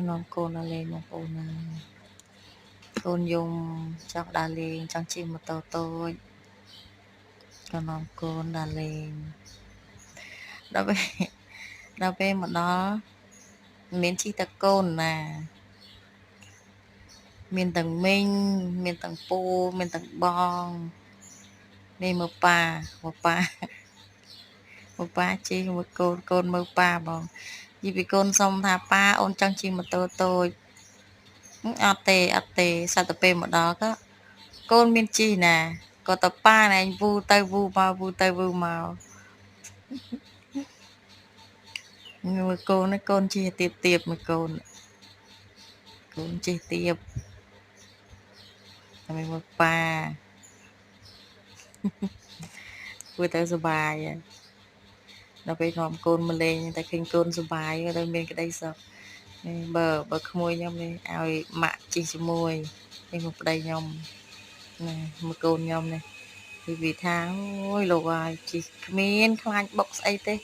នាំកូនដល់លេងបងប្អូនណាកូនយំចង់ដើរលេងចង់ជិះម៉ូតូតូចក៏នាំកូនដើរលេងដល់ពេលមកដល់មិនមានជិះតែកូនណាមានទាំងមីងមានទាំងពូមានទាំងបងនេះមើលប៉ាមើលប៉ាមើលប៉ាជិះមើលកូនកូនមើលប៉ាបងនិយាយពីកូនសុំថាប៉ាអូនចង់ជិះម៉ូតូតូចអត់ទេអត់ទេសត្វទៅពេលមកដល់ក៏កូនមានជិះណាក៏តប៉ាណែឯងវូទៅវូមកវូទៅវូមកមើលកូននេះកូនជិះទៀបទៀបមើលកូនកូនជិះទៀបតែមើលប៉ាធ្វើទៅសុបាយដល់ពេលនាំកូនមកលេងតែឃើញកូនសុបាយទៅមានក្តីសុខនេះបើក្មួយខ្ញុំនេះឲ្យម៉ាក់ជិះជាមួយនេះមកប្តីខ្ញុំណាមកកូនខ្ញុំនេះពីវាថាអូយលោកហើយជិះគ្មានខ្លាចបុកស្អីទេ។